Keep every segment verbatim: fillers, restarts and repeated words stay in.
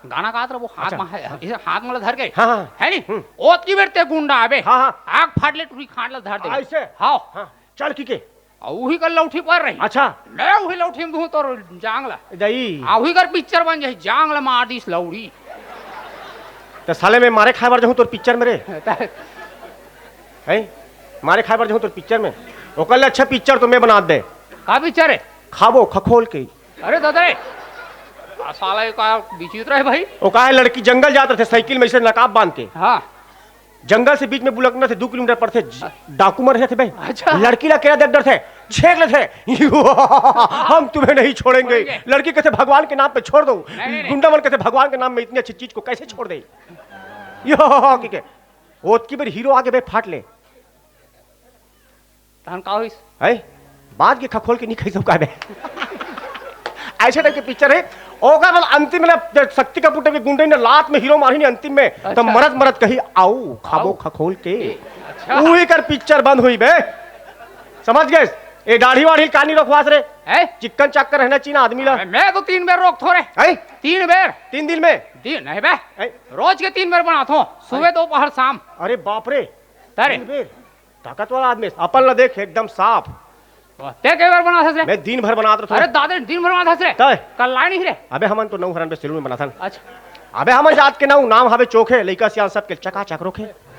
गाना गात रहो, हाथ अच्छा। मा है, इसे हाथ मा ला धर के। हाँ, हाँ। है नी? हम्म। ओतकी बेर ते गुंडा आबे। हाँ, हाँ। आग फाट ले टूरी खाट ला धर दे। ऐसे? हाँ। हाँ। चल की के। अउ उही कर लौठी पर रही। अच्छा। मैं उही लौठी में दूँ तोर जांग ला। दई। आ उही कर पिक्चर बन जाही, जांग ला मार दिस लौड़ी। त साले मैं मारे खाए बर जाहूँ तोर पिक्चर में रे। त हैं? मारे खाए बर जाहूँ तोर पिक्चर में। ओकर ले अच्छा पिक्चर तो मैं बना दे। का पिक्चर है? खाबो खखोल के। अरे दादा रे, आ साला ये का विचित्र है भाई। ओ का है, लड़की जंगल जात रथे साइकिल में ऐसे नकाब बांध के। हाँ। जंगल से बीच में बुलकना थे, दू किलोमीटर पड़थे, ज-, डाकू मर थे भाई। अच्छा। लड़की ला केरा देख डर थे, छेक ले थे। हम तुम्हें नहीं छोड़ेंगे। छोड़ेंगे। लड़की कहते भगवान के नाम पे छोड़ दो। नहीं, नहीं, नहीं। गुंडा मन कहते भगवान के नाम में इतनी अच्छी चीज को कैसे छोड़ दे? यो, की के। ओतकी बेर हीरो आगे बे फाट ले। तहन का होइस? है? बात के खखोल के नहीं खाई सब का बे। ऐसे टाइप के पिक्चर है। ओकर बाद अंतिम में ना शक्ति कपूर टाइप के गुंडे ने लात में हीरो मारी नहीं अंतिम में, तो अच्छा। मरत मरत कही, "आओ, खाबो आओ। खखोल के।" ए, अच्छा। उही कर पिक्चर बंद हुई बे। समझ गए? ये दाढ़ी वाढ़ी का नहीं रखवास रे। है? चिक्कन चक्कर रहना चाहिए ना आदमी ला। अबे, मैं तो तीन बेर रोक थो रे। है? तीन बेर। तीन दिन में? दिन नहीं बे। है? रोज के तीन बेर बनात हो, सुबह, है। दोपहर, शाम। अरे बाप रे। तारे। तीन बेर। ताकत वाला आदमी, अपन ला देख, एकदम साफ। वाह, ते कई बार बनाथस रे? मैं दिन भर बनात रहथों। अरे दादा, दिन भर बनाथस रे? तय। कल लाए नहीं रे? अबे हमन तो नौ हरन पे सैलून में बनाथन। अच्छा। अबे हमन जात के नौ, नाम हवे चोखे, लइका सियान सबके चकाचक रोखे।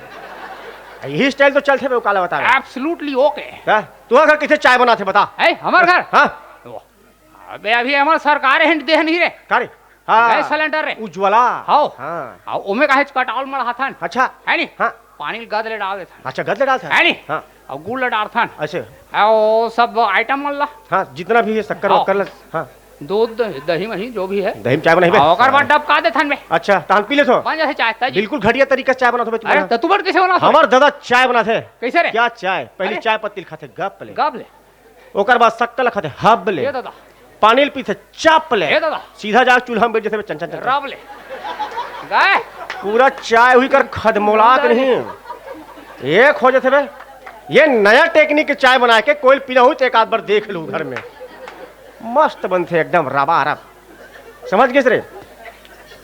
यही स्टाइल तो चलथे बे, काला बता रहे। Absolutely okay। का? तू घर कैसे चाय बनाथे बता? है, हमार घर? हाँ। वाह। अबे अभी हमर सरकार hint दे नहीं रे। का रे? हाँ। गैस सिलेंडर रे। उज्ज्वला। हाओ। हाँ। हाओ, ओमे काहेच कटाल मड़ाथन। अच्छा। है नी? हाँ। पानी ल गद ले डाल देथन। अच्छा, गद ले डालथन? है नी? हाँ। अउ गुड़ ल डालथन। अच्छा। अउ सब आइटम मन ला। हाँ, जितना भी है शक्कर हाओ। वक्कर ला। हाँ। दूध, दही मही जो भी है। दही में चाय बनाही बे? हाँ, ओकर बाद हाँ। डबका देथन बे। अच्छा, तहन पी लेथो? बन जाथे चाय, ताजी। बिल्कुल घटिया तरीका से चाय बनाथो बे, अरे, तुम्हारा। त तू बड़ कैसे बनाथो? हमर दादा चाय बनाथे। कैसे रे? क्या चाय? पहली अरे। चाय पत्ती ल खाथे, गप ले। गप ले। ओकर बाद शक्कर ल खाथे, हब ले। ए दादा। पानी ल पीथे, चप ले। ए दादा। सीधा जा चूल्हा में बैठ जथे, चन, चन, चन, चन। रब ले। गए। पूरा चाय हुई कर खदमोला के नहीं। एक हो जथे बे। ये नया टेक्निक के चाय बनाए के कोई पीना हुई तो एक आध बार देख लो घर में। मस्त बनथे एकदम रबा रब। समझ गए रे?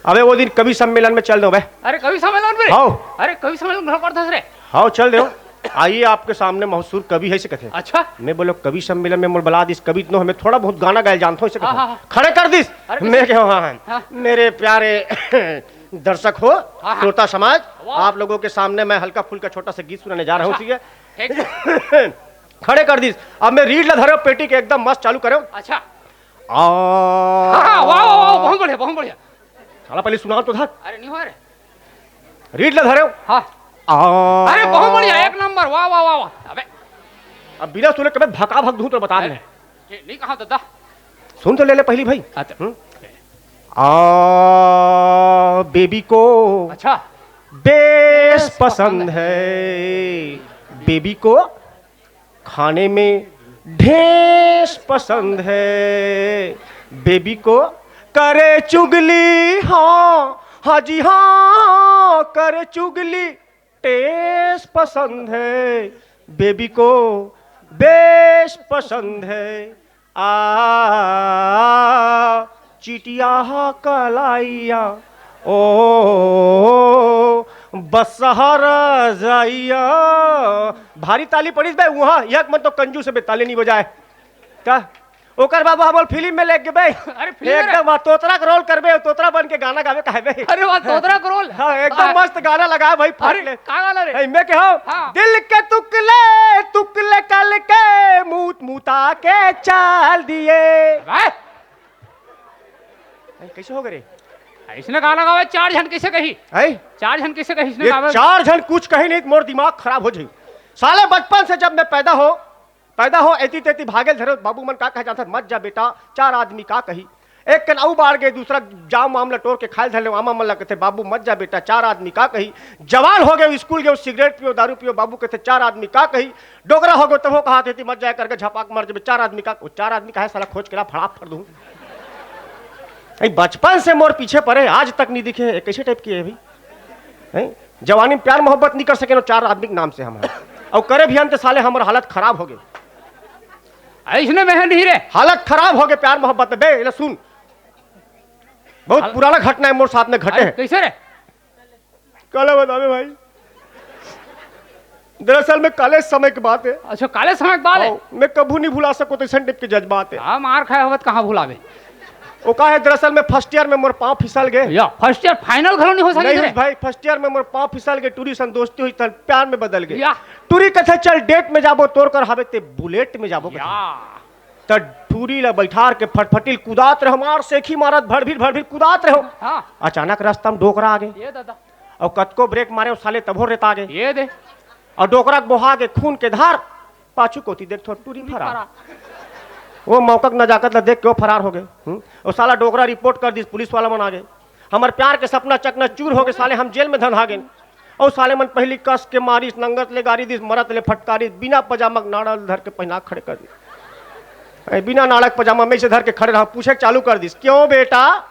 अबे वो दिन कवि सम्मेलन में चल दो बे। अरे कवि सम्मेलन में रे? हाओ। अरे कवि सम्मेलन घर पर दस रे। हाओ, चल देव। आइए, आपके सामने मशहूर कवि है, इसे कथे। अच्छा। मैं बोलो, कवि सम्मेलन में मोर बला दिस, कवि इतनो हमें थोड़ा बहुत गाना गायल जानता हूँ, इसे हाँ, कथे। हाँ, हाँ। खड़े कर दिस। अरे, मैं कैसे? कहा, हाँ, हाँ। हाँ। मेरे प्यारे दर्शक हो, हाँ, हाँ। श्रोता समाज, वाह। आप लोगों के सामने मैं हल्का फुल्का छोटा सा गीत सुनाने जा रहा हूँ, अच्छा। ठीक है? ठीक। खड़े कर दिस। अब मैं रीड ला धरे, पेटी के एकदम मस्त चालू करे। अच्छा। आ। हाँ, हाँ, वाह, वाह, वाह, बहुत बढ़िया, बहुत बढ़िया। साला पहले सुना तो था। अरे, नहीं हो रे। रीड ला धरे। हाँ। आ। अरे, बहुत बढ़िया, एक नंबर, वाह, वाह, वाह, वाह। अबे। अब बिना सुने कबे भका भक दूं तो बता अरे, दे। ये नहीं कहा दादा। सुन तो ले ले पहली भाई। अच्छा। हम्म? आ, बेबी को अच्छा। बेस बेस पसंद पसंद है। बेबी को खाने में ढेस पसंद है। बेबी को करे चुगली, हाँ, हाँ जी हाँ, करे चुगली, टेस पसंद है। बेबी को बेस पसंद है। आ, चिटिया हा कलाइया, ओ, बसहर जाइया। भारी ताली पड़िस बे, उहाँ एक मन तो कंजूस बे, ताली नहीं बजाए। का? ओकर बाबू हमल फिल्म में लेके बे। अरे, फिल्म में एकदम वहाँ तोतरा के रोल करबे, तोतरा बन के गाना गावे कहबे। अरे वाह, तोतरा के रोल। हाँ, एकदम हाँ। मस्त गाना लगा भाई, फाट अरे, ले। का गाना रे? ए, मैं के हो, हाँ। दिल के तुकले, तुकले कल के, मूत मुता के चाल दिए। वाह। ए, कैसे हो गए रे? इसने गाना गावे, चार झन कैसे कही? हैं? चार झन कैसे कही इसने ये गावे? चार झन कुछ कही नहीं, मोर दिमाग खराब हो जाई। साले बचपन से जब मैं पैदा हो, पैदा हो, एती तेती भागेल धरे, बाबू मन का कहे जानथन, "मत जा बेटा, चार आदमी का कही।" एक कन अऊ बाढ़ गए, दूसरा जाम वाम लटोर के खाए धर ले, आमा मन ला कहथे, "बाबू मत जा बेटा, चार आदमी का कही।" जवान हो गए, स्कूल गए, सिगरेट पियो, दारू पियो, बाबू कहथे, "चार आदमी का कही।" डोकरा हो गए, तभो कहा थे, "मत जाए करके झपाक मर जबे, चार आदमी का।" वो चार आदमी का है साला, खोज के ला, फड़ा फड़ दूँ। ए, बचपन से मोर पीछे पड़े, आज तक नहीं दिखे, ये कैसे टाइप की है भाई? हैं? जवानी में प्यार मोहब्बत नहीं कर सके ना चार आदमी के नाम से हम हैं। और करे भी हम तो साले हमारा हालत खराब हो गए। ऐसने में है नहीं रे। हालत खराब हो गए प्यार मोहब्बत में। बे, ले सुन। बहुत पुराना घटना है, मोर साथ में घटे है। कैसे रे? काला बतावे भाई, दरअसल में कॉलेज समय के बात है। अच्छा, कॉलेज समय के बात है। हाँ, मैं कभू नहीं भुला सको तो ऐसा टाइप के जज्बात है। हाँ, मार खाए होवत कहाँ भुलावे। वो का है, दरअसल में फर्स्ट ईयर में मोर पाँव फिसल गए। या फर्स्ट ईयर फाइनल घलो नहीं हो सके नहीं रे। भाई, फर्स्ट ईयर में मोर पाँव फिसल गए, टूरी सन दोस्ती हुई, तन प्यार में बदल गए। या। टूरी कथे चल डेट में जाबो, तोर कर हवे ते बुलेट में जाबो कथे। या। त टूरी ला बैठार के फटफटिल कुदात रहे, मार सेखी मारत भड़भिर भड़भिर कुदात रहे। हाँ। अचानक रास्ता में डोकरा आ गए। ये दादा। और कतको ब्रेक मारे, वो साले तभो रेता गए। ये दे। और डोकरा के बोहा के खून के धार, पाछू कोती देख थो टूरी फरार। फरार। वो मौका के नजाकत ला देख के वो फरार हो गए। हम्म? वो साला डोकरा रिपोर्ट कर दिस, पुलिस वाला मन आ गए। हमर प्यार के सपना चकना चूर हो गए, साले हम जेल में धंधा गए। और साले मन पहली कस के मारिस, नंगत ले गारी दिस, मरत ले फटकारिस, बिना पजामा के नाड़ा धर के पहना खड़े कर दिस। ए, बिना नाड़ा के पजामा में से धर के खड़े रहा, पूछे चालू कर दिस, "क्यों बेटा?"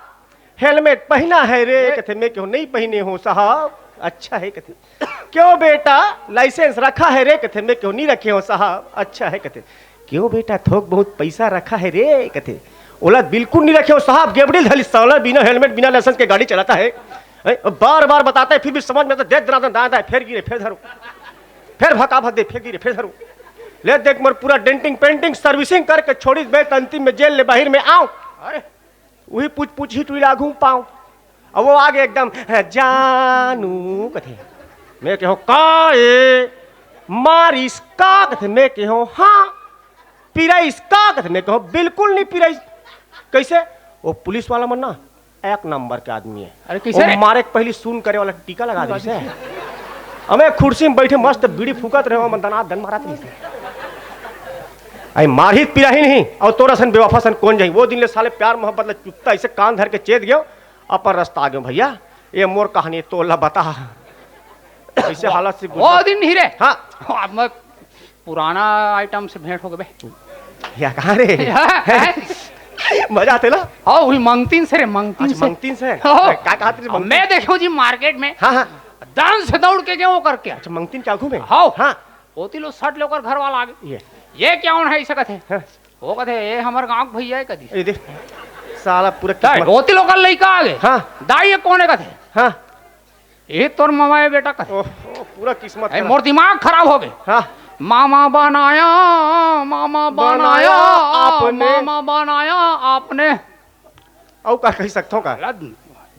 हेलमेट पहना है रे? कथे, "मैं क्यों नहीं पहने हो साहब।" "अच्छा है," कथे। "क्यों बेटा, लाइसेंस रखा है रे?" कथे, "मैं क्यों नहीं रखे हो साहब।" "अच्छा है," कथे। "क्यों बेटा, थोक बहुत पैसा रखा है रे?" कथे, "ओला बिल्कुल नहीं रखे हो साहब, गेबड़ी धली साला बिना हेलमेट बिना लाइसेंस के गाड़ी चलाता है।" हैं? बार बार बताता है, फिर भी समझ में तो दे दना दाएं दाएं, फिर गिरे, फिर धरो, फिर भका भक दे, फिर गिरे, फिर धरो। ले देख, मोर पूरा डेंटिंग पेंटिंग सर्विसिंग करके छोड़िस बे, त अंतिम में जेल ले बाहर में आऊं। अरे। वही पूछ पूछ ही टुरी ला घूम पाऊं। अब वो आगे एकदम, "हाँ, जानू," कथे। मैं कहो, "का ए? मारिस का?" कथे। मैं कहो, "हाँ।" "पिराइस का?" कथे। मैं कहो, "बिल्कुल नहीं पिराइस।" कैसे? वो पुलिस वाला मन ना एक नंबर के आदमी है। अरे, कैसे वो रे? मारे के पहली सुन करे वाला टीका लगा दे से। हमें कुर्सी में बैठे मस्त बीड़ी फूकत रहे, हम दना दन मारत रही से। आई मारही पिराही नहीं, और तोरा सन बेवफा सन कौन जाई? वो दिन ले साले प्यार मोहब्बत ले चुत्ता ऐसे कान धर के चेत गयो, अपन रास्ता आ गयो भैया। ये मोर कहानी तोला बता। ऐसे हालत से वो गुजर- दिन नहीं रे। हाँ। अब मैं पुराना आइटम से भेंट हो गए बे। या कहाँ रे? या, हैं? मजा आते ला? हाँ, वही मंगतीन से रे, मंगतीन अच्छा, से। मंगतीन से? हाँ। का कहा तेरे अब मंगतीन? मैं देखो जी मार्केट में हाँ, हाँ। दन से दौड़ के गयो करके। अच्छा, मंगतीन क्या घूमे? हाँ। हाँ। होती लो सट ले ओकर घर वाला आगे। ये। ये क्या होन है ऐसे कथे? हाँ। वो कथे, "ये हमर गांव के भैया है कदी।" ये देख, साला पूरा तय, किस्मत। होती लोकल लइका आगे। हाँ। "दाई, ये कौन है?" कथे। हाँ। "ये तोर मामा है बेटा," कथे। ओहो, पूरा किस्मत ए, खराब। मोर दिमाग खराब हो गए। हाँ। मामा बनाया, मामा बनाया बनाया, आपने। मामा बनाया आपने। अउ का कही सकथो का? साला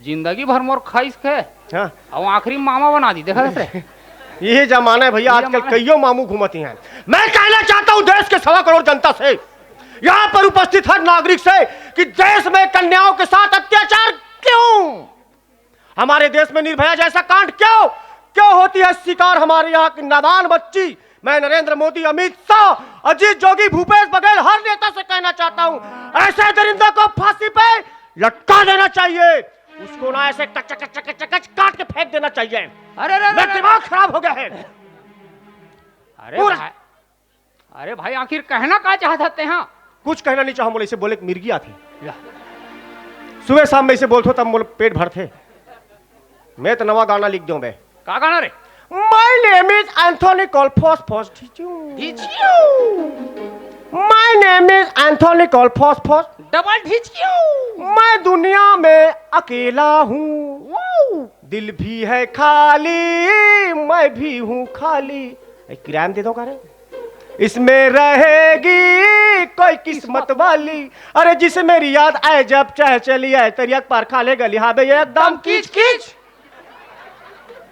जिंदगी भर मोर खाइस के। हाँ। अब आखिरी मामा बना दी, देखा थे? ये जमाना है भैया, ये आजकल जमाना है। कईयों मामू घूमती हैं। मैं कहना चाहता हूँ देश के सवा करोड़ जनता से, यहाँ पर उपस्थित हर नागरिक से कि देश में कन्याओं के साथ अत्याचार क्यों? हमारे देश में निर्भया जैसा कांड क्यों, क्यों होती है शिकार हमारे यहाँ की नादान बच्ची? मैं नरेंद्र मोदी, अमित शाह, अजीत जोगी, भूपेश बघेल, हर नेता से कहना चाहता हूँ, ऐसे दरिंदों को फांसी पे लटका देना चाहिए। उसको ना ऐसे कच कच कच कच काट के फेंक देना चाहिए। अरे, अरे, अरे, मेरा अरे। दिमाग खराब हो गया है। अरे पूरा भाई, अरे भाई, आखिर कहना का चाहत हते हैं? कुछ कहना नहीं चाहूँ, बोले इसे बोले एक मिर्गी आती। या। सुबह शाम में इसे बोलते हो तब मोर पेट भरते। मैं तो नवा गाना लिख दूं बे। का गाना रे? My name is Anthony Colfos Fos ढिचू। ढिचू। My name is Anthony Colfos Fos। Double ढिचू। मैं दुनिया में अकेला हूँ। वाओ। दिल भी है खाली, मैं भी हूँ खाली। ए, किराया में दे दो का रे? इसमें रहेगी कोई किस्मत वाली। अरे जिसे मेरी याद आए जब चाहे चली आए, तरिया के पार खा ले गली हावे एकदम कीच कीच।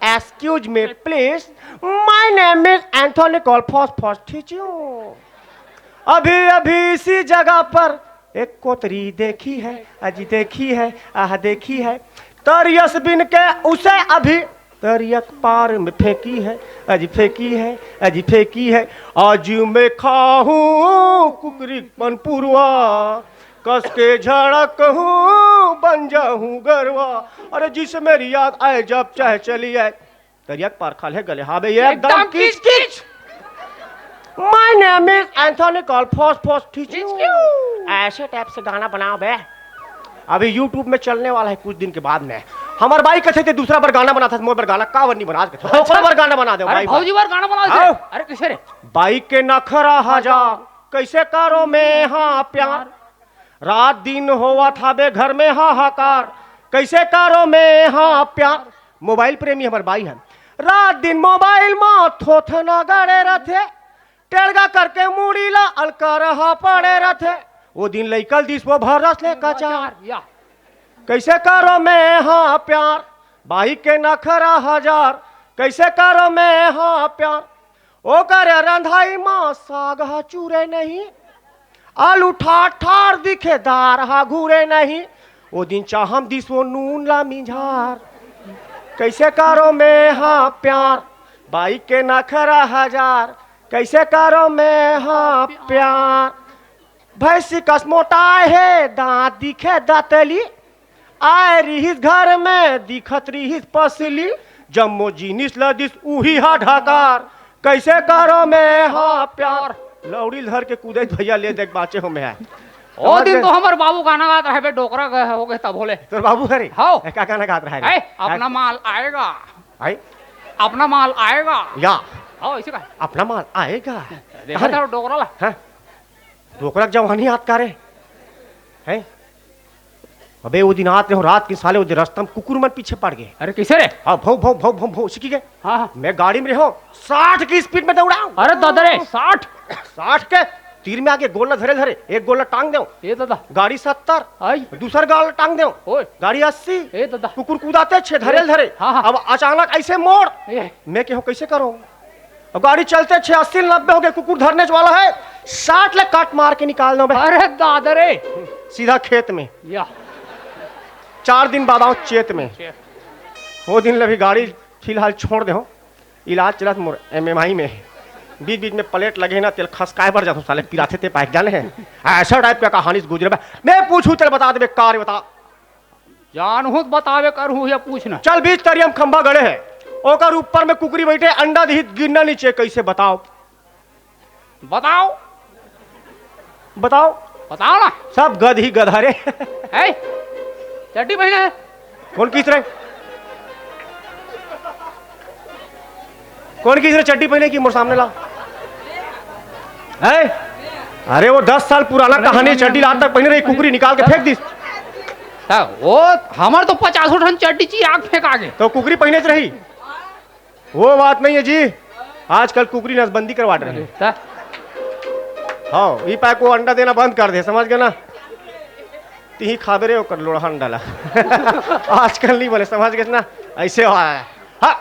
Excuse me please, my name is Anthony Colfos Fos ढिचू। अभी अभी इसी जगह पर एक कोतरी देखी है, अजी देखी है, आह देखी है। तरियस बिन के उसे अभी तरियक पार में फेंकी है, अजी फेंकी है, अजी फेंकी है। आज मैं खाहूँ कुकरी मनपुरवा, कस के झड़क हूँ, बन जाहूँ गरवा। अरे जिसे मेरी याद आए जब चाहे चली आए, तरियक पार खा ले गले हावे एकदम एकदम कीच कीच। My name is Anthony Colfos Fos ढिचू। ढिचू। ऐसे टाइप से गाना बनाओ बे। अभी YouTube में चलने वाला है कुछ दिन के बाद में। हमार बाई कथे थे दूसरा बार गाना बनाता था, मोर बार गाना का बार नहीं बना के। अच्छा। ओकर बार गाना बना दे अरे भाई। भौजी बार गाना बना दे। आओ। अरे कैसे रे? बाई के नखरा हजार, कैसे करो मैं हाँ प्यार। रात दिन होवत हावे घर में हाहाकार, कैसे करो मैं हाँ प्यार। मोबाइल प्रेमी हमर बाई है। रात दिन मोबाइल मा थोथना गड़े रथे। टेड़गा करके मुड़ी ला अलकर हा पड़े रथे। वो दिन लइकल दिस वो भरस ले कचार। या। कैसे करो मैं हाँ प्यार। बाई के नखरा हजार। कैसे करो मैं हाँ प्यार। ओकर रंधाई मा साग हा चूरे नहीं। आलू ठार ठार दिखे दार हा घूरे नहीं। वो दिन चाहम दिस वो नून ला मिझार। कैसे करो मैं हाँ प्यार। बाई के नखरा हजार। कैसे करो मैं हाँ प्यार। भैंसी कस मोटाए हे दांत दिखे दतली। आए रिहिस घर में दिखत रिहिस पसली। जम्मो जिनिस ल दिस उही हा ढकार। कैसे करो मैं हाँ प्यार। लौड़ी धर के कूदे भैया ले देख बाचे हो मैं। ओ दिन तो हमर बाबू गाना गात रहे बे, डोकरा गए हो गए तब होले। तोर बाबू हरे? हाओ। ए, का गाना गात रहे रे? ए, अपना माल आएगा। आई? अपना माल आएगा। या। हाओ, इसे का? अपना माल आएगा। देखा अरे। था डोकरा ला? हाँ। डोकरा के जवानी याद का रे? हैं? अबे वो दिन आत रहे हो रात के साले, वो दिन रस्ता में कुकुर मन पीछे पड़ गए। अरे कैसे रे? हाँ, भौ भौ भौ भौ भौ सीखी गए। हाँ, हाँ। मैं गाड़ी में रहो, साठ की स्पीड में दौड़ाऊं। अरे दादा रे, साठ? साठ के तीर में आगे गोला धरे धरे, एक गोला टांग दो। ये दादा। गाड़ी सत्तर। आई। दूसर गोला टांग दो। ओए। गाड़ी अस्सी। ए दादा। कुकुर कूदाते छे धरे ए। धरे। हाँ, हाँ। अब अचानक ऐसे मोड़। ए। मैं कहूँ कैसे करो? अब गाड़ी चलते छे अस्सी नब्बे हो गए, कुकुर धरने वाला है, साठ ले कट मार के निकाल दो बे। अरे दादा रे। सीधा खेत में। या। चार दिन बाद आओ चेत में। चेत। वो दिन ले भी गाड़ी फिलहाल छोड़ दे हो। इलाज चलत मोर एमएमआई में। बीच बीच में प्लेट लगे ना, तेल खसकाए बर जातो साले, पिराथे ते पाइक जाने है। ऐसा टाइप का कहानी से गुजरे बा। मैं पूछू, चल बता दे बे, का रे बता। जानहूं त बतावे करहूं या पूछना। चल बीच तरिया में खंभा गड़े है, ओकर ऊपर में कुकरी बैठे, अंडा दिही त गिरना नीचे, कैसे बताओ? बताओ। बताओ। बताओ ना। सब गध ही गधा रे। है? चड्डी पहने है। कौन किस रे? कौन किस रे चड्डी पहने की मोर सामने ला? है? अरे वो दस साल पुराना कहानी, चड्डी लात तक पहने रही, कुकरी निकाल के फेंक दिस। ता वो हमर तो पचासों ठन चड्डी ची आग फेंका गे। तो कुकरी पहने से रही। वो बात नहीं है जी, आजकल कुकरी नसबंदी करवा रहे हैं। ता? हाँ, ई पाए को अंडा देना बंद कर दे, समझ गए ना? तिही खाबे रे ओकर लोढ़ा अंडा ला। आजकल नहीं बोले, समझ गए ना? ऐसे हो रहा है। हाँ,